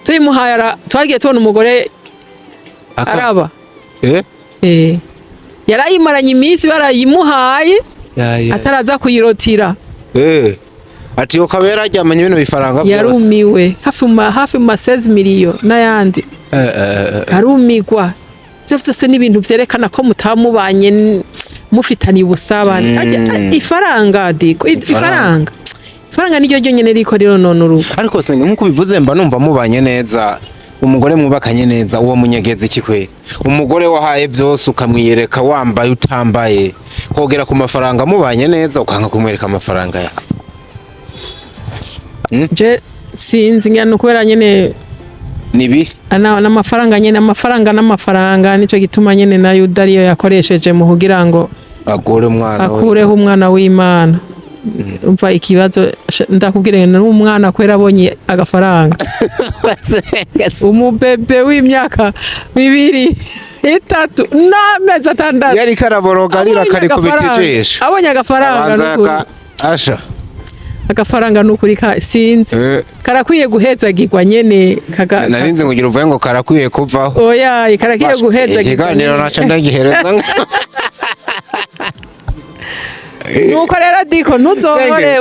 Tuyimuhaye, twagiye tubona umugore araba. Yarayimaranye iminsi barayimuhaye, Ya, ya. ataraza kuyirotira. Ati ukaba yararyamanye bino bifaranga byose. Yarumiwe, hafi mu ma 16 miliyo n'ayandi. Arumigwa. Ivyo vyose ni ibintu vyerekana ko mutamubanye mufitaniye ubusabane. Ifaranga diko ifaranga niryo ryonyene riko rironona urugo. Ariko senga, nkuko ubivuze, mba numva mubanye neza, umugore mwubakanye neza, uwo munyegezi iki kweri? Umugore wahaye byose, ukamwiyereka wambaye utambaye, kogera ku mafaranga mubanye neza ukanga kumwereka amafaranga yawe. Je sinzi, ngira ni ukubera nyene Nibi n'amafaranga nyene, amafaranga n'amafaranga, nico gituma nyene na Yuda ariyo yakoresheje mu kugira ngo agore umwana we. Akureho umwana w'Imana. Umva ikibazo, ndakubwira ngo n'umwana kwera abonye agafaranga, umubebe w'imyaka 2, 3 n'amezi 6, Yari karaboroga arira, abonye karikubita ijisho. Abonye agafaranga, abanza n'ukuri. Asha. Agafaranga n'ukuri sinzi, karakwiye guhezagirwa nyene Narinze ngugira uvuge ngo karakwiye kuvaho. Oya, karakwiye guhezagirwa Ikiganiro nyene. naca ndagihereza. Nuko rero Diko, ntuzohore Senge.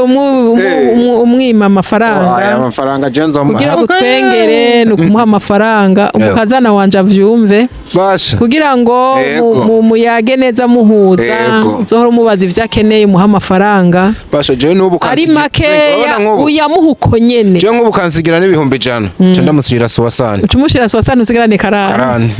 Umwima Aya amafaranga. Amafaranga jenzo. Kugira ngo utwengere ni ukumuha amafaranga, umukazana wanje avyumve, Basha. kugira ngo muyage neza, muhuza. Uzohora umubaza ivyo akeneye, umuha amafaranga. Basha, jewe n'ubu ari kansigira. makeya, Urabona nk'ubu uyamuha uko nyene. Jewe nk'ubu kansigira n'100,000, nca ndamushyira suwasani. Uca umushira soixante, usigarane karani. Karani.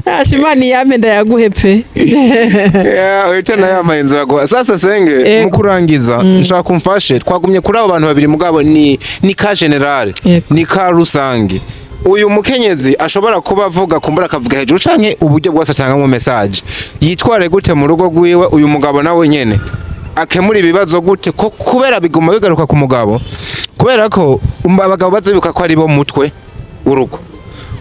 Asha, Imana iyampe ndayaguhe pe. Yeah, uhita nayo yamaye inzu yaguha. Sasa Senge, mu kurangiza nshaka kumfashe. Twagumye kuri abo bantu babiri, mugabo ni ka général, ni ka rusange. Uyu mukenyezi ashobora kuba avuga, kumbura akavuga hejuru canke uburyo bwose atanga mu message, yitware gute mu rugo rwiwe? Uyu mugabo nawe nyene akemura ibibazo gute? Ko kubera biguma bigaruka ku mugabo, kubera ko abagabo bazibuka ko ari bo mutwe w'urugo.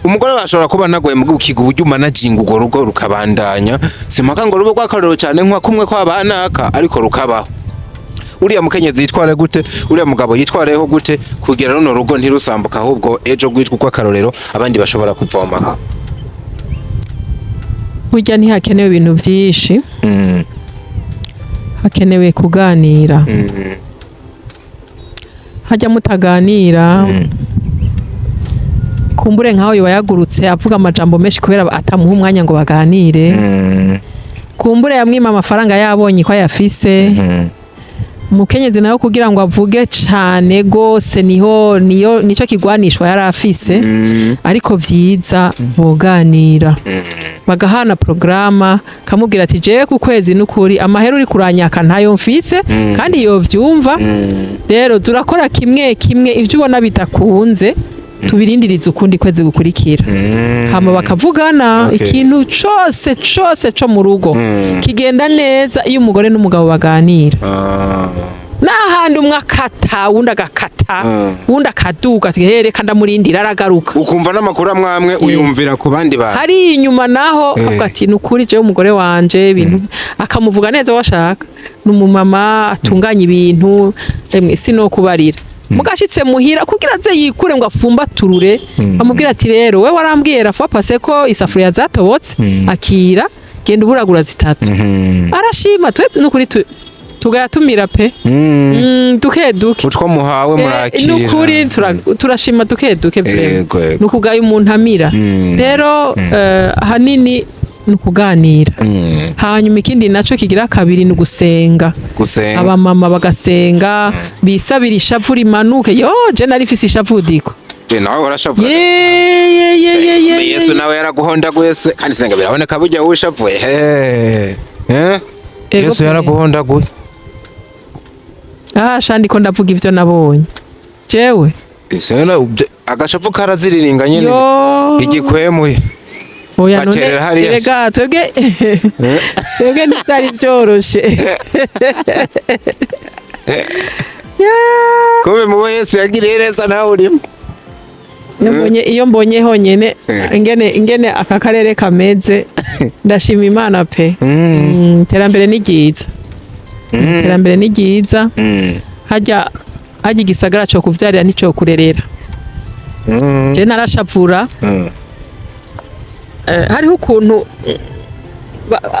Umugore bashobora kuba nagoye mu gukiga uburyo umanaginga urwo rugo rukabandanya. Simpaka ngo rube rw'akarorero cyane nka kumwe kw'abanaka, ariko rukabaho. Uriya mukenyezi yitware gute? Uriya mugabo yitwareho gute kugira runo rugo ntirusambuka, ahubwo ejo rwitwa urw'akarorero abandi bashobora kuvomako? Burya ntihakenewe ibintu vyinshi, hakenewe kuganira. Hajya mutaganira, kumbure nkaho yoba yagurutse avuga amajambo menshi kubera atamuha umwanya ngo baganire. Kumbure yamwima amafaranga yabonye ko ayafise. Umukenyezi nawe kugira ngo avuge cane gose, niho niyo nico kigwanishwa yari afise. Ariko vyiza boganira, bagahana porogaramu, kamubwira ati: "Jewe ku kwezi n'ukuri amahera uri kuranyaka ntayo mfise." Kandi yovyumva. Rero turakora kimwe kimwe, ivyo ubona bidakunze tubirindirize ukundi kwezi gukurikira. Hama bakavugana. Ikintu cose cose co mu rugo kigenda neza iyo umugore n'umugabo baganira. N'ahandi umwe akata, uwundi agakata, uwundi akaduga, ati: "Eh, reka ndamurindira aragaruka." Ukumva n'amakuru amwe amwe uyumvira ku bandi bantu. Hari inyuma naho avuga ati: "Ni ukuri jewe umugore wanje ibintu," akamuvuga neza, washaka ni umumama atunganya ibintu, emwe sinokubarira. Mugashitse muhira, kugira aze yikure ngo afumbaturure, amubwira ati: "Rero we warambwiye la fois passée ko isafuriya zatobotse, akira genda uburagura zitatu." Arashima. Twe nukuri tugayatumira pe. Duke duke. Utwo muhawe murakira. Nukuri turashima duke duke vraiment. Yego, yego. Nukugaya umuntu amira. Rero ahanini ni ukuganira. Hanyuma ikindi naco kigira kabiri ni ugusenga. Gusenga. Abamama bagasenga, bisabira ishavu rimanuke. Yo, je nari mfise ishavu, Diko. Nawe warashavuye? Ye ye ye ye ye. Yesu nawe yaraguhondaguye se? Kandi senga, biraboneka burya ushavuye he, eh? Ego Yesu pe. yaraguhondaguye. Ah, shandi ko ndavuga ivyo nabonye jewe. Ese agashavu karaziriringa nyene? Yo. Igikwemuye. Oya none. Baterera hariya. Erega twebwe ntivyari vyoroshe. Yeah. Kumbe mubo Yesu yagiriye neza nawe urimo. Iyo mbonye honyene ingene aka karere kameze, ndashima Imana pe. Iterambere ni ryiza, iterambere ni ryiza. Hajya igisagara co kuvyarira n'ico kurerera. Je narashavura. Hariho ukuntu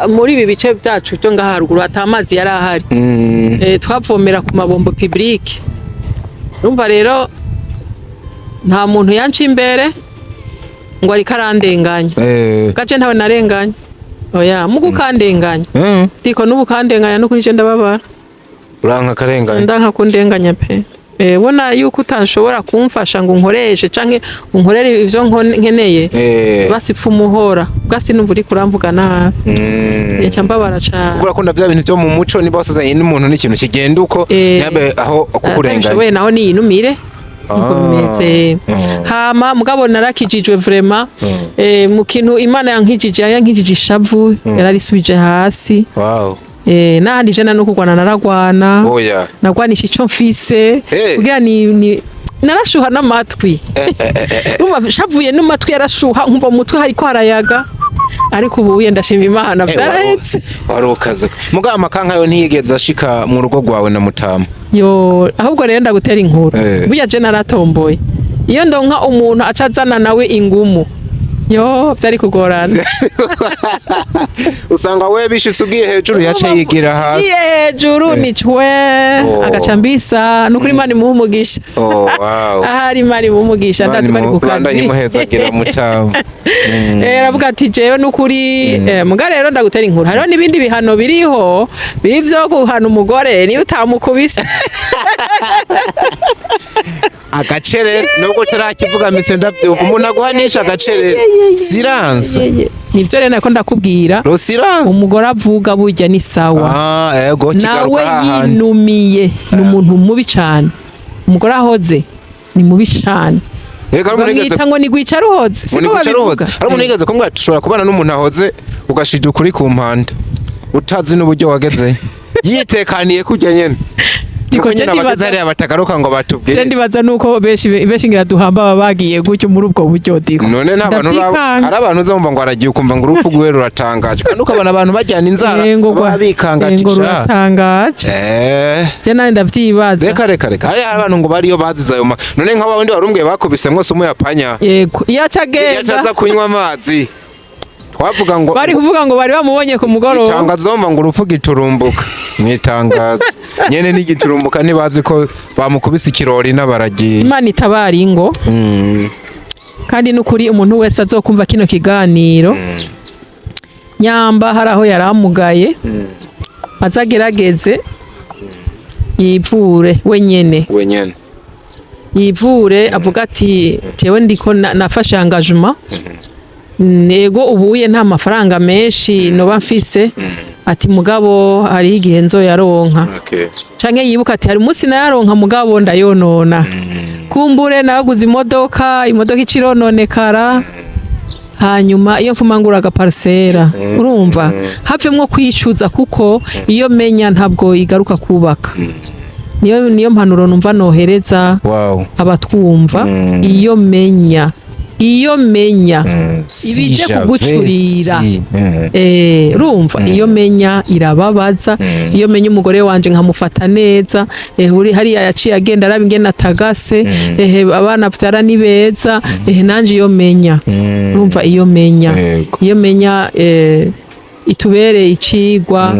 muri ibi bice byacu byo ngaha haruguru ata amazi yari ahari. Twavomera ku mabombo public. Urumva rero nta muntu yanca imbere ngo ariko arandenganya. Gace ntawe narenganya, oya, mugu kandenganya. Diko, n'ubu kandenganya no kuri je ndababara. Uranka akarenganya? Ndanka kundenganya pe. Bona yuko utanshobora kumfasha ngo unkoreshe canke unkorere ivyo nkeneye, basi pfa umuhora bwasi numva uriko uramvuga nabi, nca mbabara cane. Kuko urakunda bya bintu byo mu muco, niba wasazanye n'umuntu n'ikintu kigenda uko, ntihabe aho kukurenganya. Atabishoboye naho niyinumire, niko bimeze. Hama mugabo narakijijwe vraiment. Mu kintu Imana yankijije ishavu, yararisubije hasi. N'ahandi je no kurwana naragwana. Oya. Nagwanisha ico mfise kugira ni narashuha n'amatwi. Urumva shavuye n'amatwi yarashuha, nkumva mu mutwe hariko harayaga, ariko ubu uye ndashima Imana, vyarahetse. Wari ukaze mugabo amakanka yo ntiyigeze ashika mu rugo rwawe na mutama? Yo, ahubwo rero ndagutera inkuru. Burya je naratomboye, iyo ndonka umuntu aca azana nawe ingumu. Yo, vyari kugorana. Usanga we bishitse ugiye hejuru, yaca yigira hasi. Iye hejuru ni cwe. Oh. Agaca mbisa. Nukuri Imana imuhe umugisha. Oh, wow. Ahari Imana imuhe umugisha, ndazi ko ari ku Bandanye kazi. Imuhezagira mutamu. Aravuga ati jewe nukuri muga rero ndagutera inkuru, hariho n'ibindi bihano biriho biri vyo guhana umugore niyo utamukubise. Agacere, nubwo utarakivuga mise ndavyumva, umuntu aguhanisha agacere, silence. Nivyo rero nako ndakubwira. Le silence. Umugore avuga burya ni sawa. Ah, ego. Nawe Kigaruka hahandi. yinumiye, ni umuntu mubi cane. Umugore ahoze ni mubi cane. Reka, hari umuntu yigeze Bamwita ngo ni gwica ruhoze, siko ngo ni guca ruhoze. babivuga? Hari umuntu yigeze kumbwira ati ushobora kubana n'umuntu ahoze, ugashida ukuri ku mpanda utazi n'uburyo wageze yitekaniye kurya nyene. Niko Nuko je nyene abageze ndibaza- hariya batagaruka ngo Je batubwire. ndibaza nuko benshi benshi ngira duhamba baba bagiye gutyo muri ubwo buryo, diko. None nta bantu Ndavyikanga. hari abantu uzumva ngo aragiye, ukumva ngo urupfu rwiwe ruratangaje, kandi ukabona abantu bajyana inzara Ngo baba bikanga ati ngo sha. ruratangaje. Je nawe ndavyibaza. Reka, reka, reka, hari abantu ngo bariyo bazize ayo none nka bawundi warumbwiye bakubise mwose umuyapanya. Yego, iyo aca agenda. Yacaza kunywa amazi, twavuga ngo Bari kuvuga ngo bari bamubonye ku mugoroba. Itangazo bumva ngo urupfu giturumbuka mu itangazo nyene n'igiturumbuka, ntibazi ko bamukubise ikirori n'abaragiye. Imana itabara ingo. Kandi n'ukuri umuntu wese azokumva kino kiganiro, nyamba hari aho yari amugaye, azagerageze yivure wenyene. Wenyene. Yivure, avuga ati jewe ndiko nafashe engagement. Nego ubuye nta mafaranga menshi noba mfise, ati mugabo hariho igihe nzoyaronka. Canke yibuka ati hari umunsi nayaronka mugabo ndayonona, kumbure naguze imodoka, imodoka icirononekara, hanyuma iyo mfuma ngura agaparisera. Urumva havemwo kwicuza, kuko iyo menya ntabwo igaruka kubaka. Niyo mpanuro numva nohereza abatwumva. Iyo menya, iyo menya ibije kugucurira. Urumva iyo menya irababaza. Iyo menya umugore wanje nkamufata neza, uri hariya yaciye agenda araba ingene atagase, abana vyara ni beza, nanje iyo menya. Urumva iyo menya, iyo menya itubereye icigwa,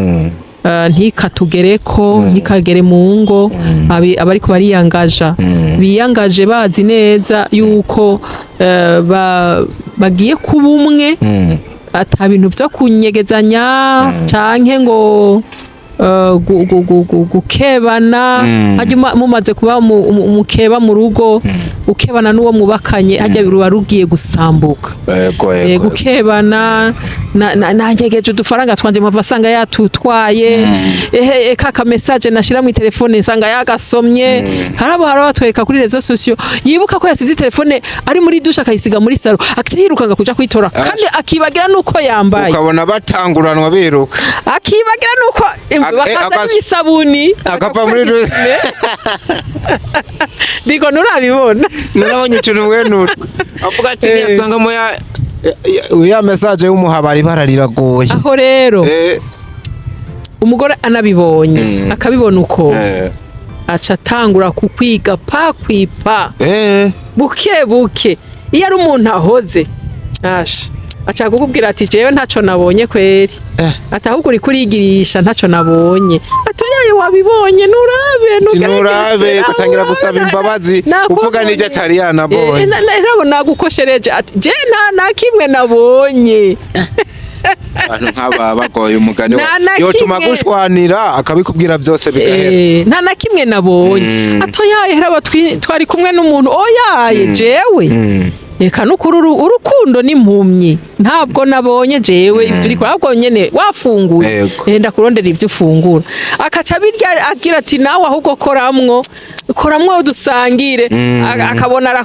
ntikatugereko, ntikagere mu ngo. Abariko bariyangaja biyangaje bazi neza yuko bagiye kuba umwe, ata bintu vyo kunyegezanya canke ngo gukebana. Hanyuma mumaze kuba umukeba mu rugo, ukebana n'uwo mubakanye, hajya ruba rugiye gusambuka. Gukebana nanyegeje udufaranga twanje, mpava asanga yatutwaye, ehe kaka message nashira mu telefone nsanga yagasomye. Harabo hari abatwereka kuri réseaux sociaux, yibuka ko yasize telefone ari muri douche, akayisiga muri salon, akaca yirukanga kuja kuyitora, kandi akibagira nuko yambaye. Ukabona batanguranwa biruka. Akibagira nuko bakaza n'isabuni. Akava muri Diko, nurabibona? Narabonye utuntu mwene utwo, avuga ati niyasangamo ya message y'umuhabari barariragoye. Aho rero umugore anabibonye, akabibona uko, aca atangura kukwiga pa kwipa buke buke. Iyo ari umuntu ahoze asha, aca kukubwira ati jewe ntaco nabonye kweri. Ati ahubwo uriko urigirisha, ntaco nabonye. Ati oyaye, wabibonye, nurabe. Ati nurabe, ugatangira gusaba imbabazi, uvuga n'ibyo atari yanabonye. Nabo nagukoshereje, ati je nta na kimwe nabonye. Abantu nk'aba bagoye umugani Nta na yotuma kimwe. gushwanira akabikubwira byose bigahera. Nta na kimwe nabonye. Atoyaye raba twari kumwe n'umuntu, oyaye jewe. Reka nukuri urukundo ni impumyi, ntabwo nabonye jewe ivyo uriko, ahubwo nyene wafunguye. Ndakurondera ivyo ufungura, akaca birya, agira ati nawe ahubwo koramwo, koramwo dusangire. Akabona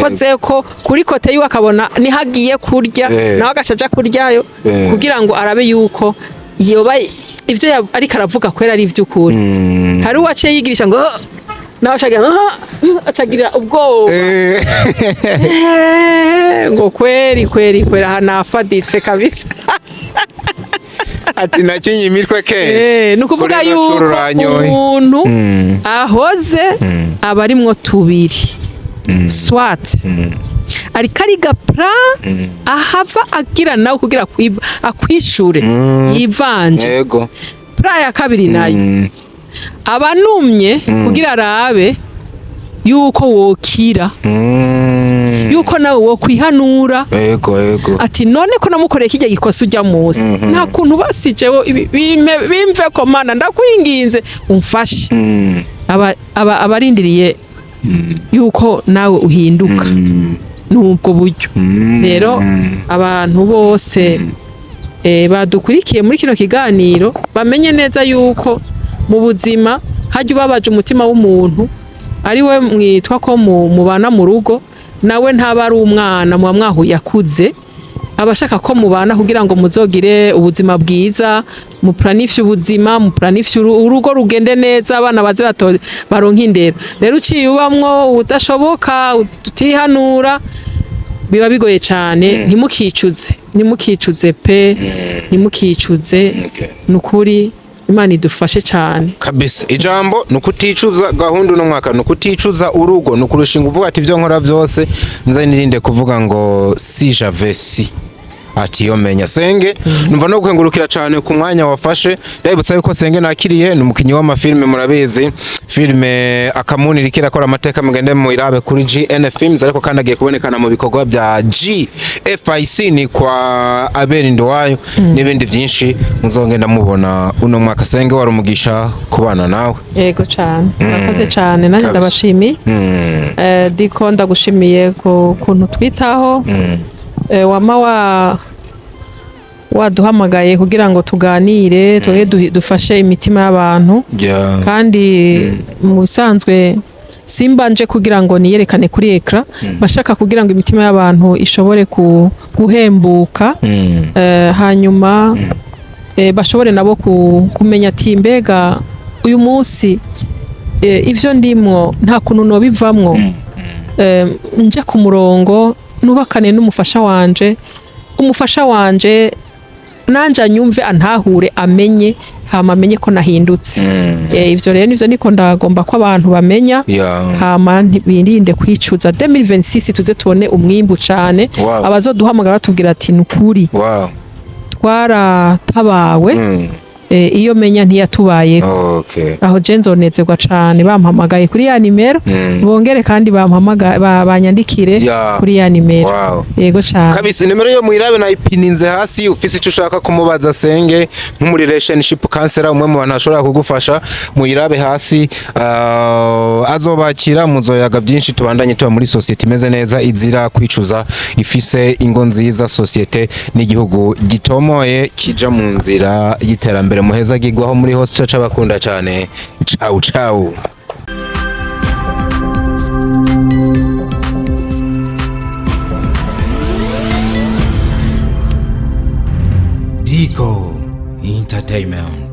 kozeko kuri côté yiwe, akabona niho agiye kurya, nawe agaca aja kuryayo kugira ngo arabe yuko yoba ivyo ariko aravuga kwera ari ivy'ukuri. Hari uwaciye yigirisha ngo "Oh," nawe acagira "Ah," acagira ubwoba. Ngo kweri kweri kweri, aha nafaditse kabisa. Ati nakinye imitwe kenshi. Ni ukuvuga Kuri yuko Racuru uranyoye. umuntu ahoze aba arimwo tubiri, soit Ariko ariga plan ahava agira nawe kugira akwishure yivanje. Plan ya kabiri nayo, aba anumye kugira arabe yuko wokira, yuko nawe wokwihanura, Yego yego. ati none ko namukoreye kijya gikosa ujya munsi, nta kuntu basijeho bimve ko Mana ndakwinginze umfashe. Aba abarindiriye yuko nawe uhinduka. N'ubwo buryo rero, abantu bose badukurikiye muri kino kiganiro bamenye neza yuko mu buzima hajya ubabaje umutima w'umuntu ari we mwitwa ko mubana mu rugo, nawe ntaba ari umwana muba mwahuye akuze, aba ashaka ko mubana kugira ngo muzogire ubuzima bwiza, muplanifye ubuzima, muplanifye urugo rugende neza, abana baze baronke indero. Rero uciye ubamwo udashoboka, utihanura, biba bigoye cyane. Ntimukicuze, ntimukicuze pe, ntimukicuze. Ni ukuri Imana idufashe cyane. Kabisa, ijambo ni ukuticuza. Gahunda uno mwaka ni ukuticuza urugo, ni ukurushinga uvuga ati ibyo nkora byose nze nirinde kuvuga ngo si j'avais si, ati iyo menya. Senge, numva no gukengurukira cyane ku mwanya wafashe. Ndabibutsa yuko Senge nakiriye ni umukinyi w'amafilme, murabizi filme Akamuni iriko irakora amateka, mugende muirabe kuri GN Films, ariko kandi agiye kubonekana mu bikorwa bya GFIC, ni kwa Abel Nduwayo, n'ibindi byinshi muzongenda mubona uno mwaka. Senge, wari umugisha kubana nawe. Yego cyane, murakoze cyane nanjye. Kabisa. Ndabashimiye. Diko, ndagushimiye ku kuntu twitaho. Wama waduhamagaye kugira ngo tuganire, tongere dufashe imitima y'abantu. Kandi mu bisanzwe simba nje kugira ngo niyerekane kuri écran, bashaka kugira ngo imitima y'abantu ishobore guhembuka, hanyuma bashobore nabo kumenya ati mbega uyu munsi ivyo ndimwo nta kuntu nobivamwo, nje ku murongo nubakane n'umufasha wanje, umufasha wanje nanje anyumve, antahure, amenye, hama amenye ko nahindutse. Ivyo rero nivyo niko ndagomba ko abantu bamenya, hama birinde kwicuza. 2026 tuze tubone umwimbu cane. Abazoduhamagara batubwira ati nukuri twaratabawe, iyo menya ntiyatubayeko. Aho je nzonezerwa cane bampamagaye kuri ya nimero, bongere kandi bampamagaye, banyandikire kuri ya nimero. Yego cane. Kabisa, nimero yo mwirabe nayipininze hasi. Ufise icyo ushaka kumubaza Senge nk'umuri relationship counselor, umwe mu bantu ashobora kugufasha, muyirabe hasi, azobakira, muzoyaga byinshi. Tubandanye tuba muri société imeze neza, izira kwicuza, ifise ingo nziza, société n'igihugu gitomoye kija mu nzira y'iterambere. Muheza gigwaho muri hose, cabakunda cyane. Ciao ciao. Dico Entertainment.